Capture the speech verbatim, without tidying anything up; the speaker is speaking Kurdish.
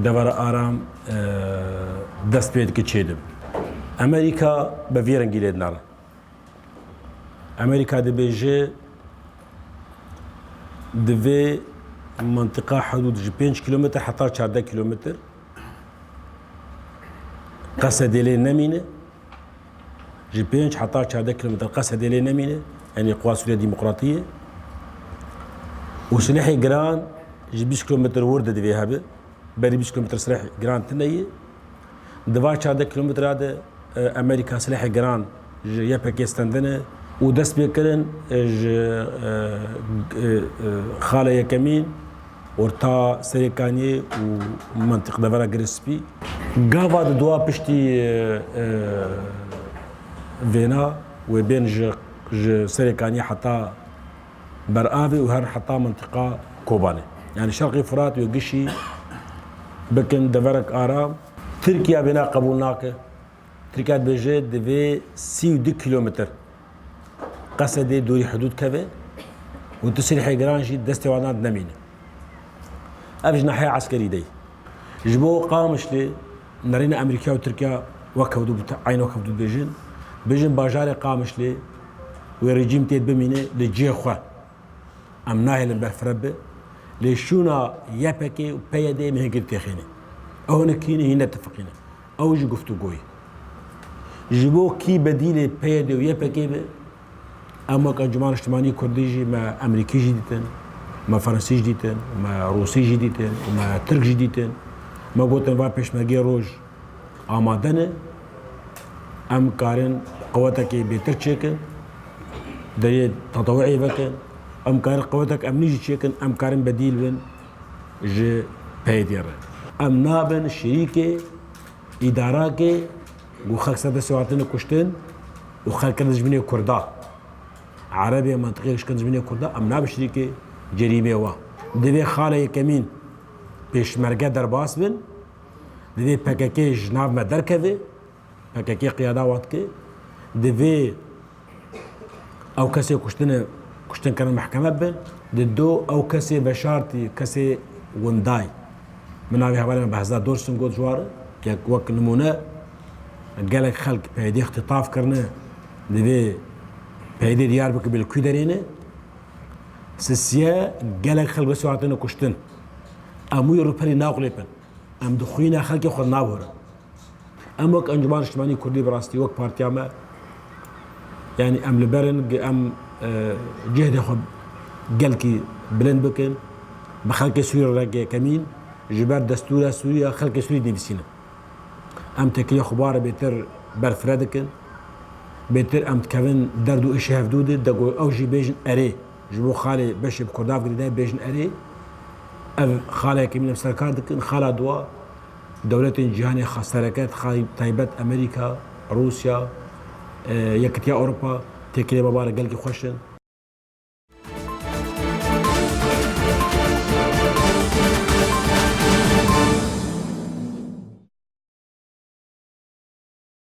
Devera Aram, e, dest pê dike çêdibin. Amerîka bi vî rengî lê dinare. Amerîka dibêje, divê mintiqa hudûd ji pênc kîlometr heta çardeh kîlometr Qesedê lê nemîne. Ji pênc heta çardeh kîlometr Qesedê lê nemîne. Yanî quwa Sûriya Demokratî ye. Û silehê giran ji bîst kîlometr wir de divê hebe. Berî bîst kîlometr silehê giran tune ye. Di va çardeh kîlometra de, e, Amerîka silehê giran ji Y P G stendine û dest pê kirin, e, ji, e, e, e, xala yekemîn, orta Serê Kaniyê û mentiq devera Girê Spî. Gava di dua piştî, e, e, vêna wê bên ji, ji Serê Kaniyê heta ber avê û her heta mintiqa Kobanê. Yanî Şerqê Furat wê gişî bikin deverek aram. Tirkiye vêna qebûl nake. Tirkiye dibêje divê sî û du kîlometr Qesedê dûrî hudûd keve û tu silhê giran jî destê wan de nemîne. Ev ji nahiyê eskerî de ye. Ji bo Qamişlê nerîna Amerîka û Tirkiye wek hevdû bi te-, eyn wek hevdû dibêjin. Bêjin bajarê Qamişlê wê rejîm tê bimîne li cihê xwe. Em nahêlin berfireh be. Lê şûna Y P G û P Y D em hingir têxîne. Ew hinek hîne, hîn netifiqîne. Ew jî guftûgoyê. Ji bo kî bedîlê P Y D û Y P G be, em wek Encûmena Niştimanî Kurdî jî me Amerîkî jî dîtin, me Fransî jî dîtin, me Rûsî jî dîtin, me Tirk jî dîtin. Me gotin va pêşmergê roj amade ne. Em karin qewetekê bêtir çêkin, deriyê tetewu'ê vekin. Em karin qewetek emnî jî çêkin, em karin bedîl bin ji P Y D re. Em nabin şirîkê îdarakê ku xelk ser destê wan hatine kuştin û xelk kirine dijminê Kurda. Erebê mentiqê kuştin dijminê Kurda, em nabin şirîkê cerîmê wan. Divê xala yekemîn pêşmerge derbas bin, divê P K K ji nav me derkeve, P K K qiyada wan dike, divê ew kesê kuştine, kuştin kirin mehkeme bin, di do ew kesê veşartî, kesê winday. Min navê hevalê me Behzad Dorsin got ji wan re, wek, wek nimûne gelek xelk P Y D ixtîtaf kirine, divê P Y D diyar bike bê li kû derê ne. Sisiye gelek xelk wesî hatine kuştin. Em wî rûperî naxulêpin. Em di xwîna xelkê xwe naborin. Em wek Encûmena Niştimanî Kurdî bi rastî wek partiya me, yanî em li ber in, em, e, cêhdê xwe gelkî bilind bikin, bi xelkê Sûrî re rengê yekemîn, ji ber destûra Sûriya xelkê Sûrî dinivîsînin. Em têkiliyê xwe bi wan re bêtir berfireh dikin, bêtir em dikevin derd û îşê hevdû de, de ku ew jî bêjin erê. Ji bo xalê beşê bi Kurda girêdayî bêjin erê. Ev xala yekemîn em serkar dikin. Xala dua dewletên cîhanê xastereket, xalê taybet Amerîka, Rûsya, e, Yekitiya Ewropa têkilê me ba re gelkî xweş in.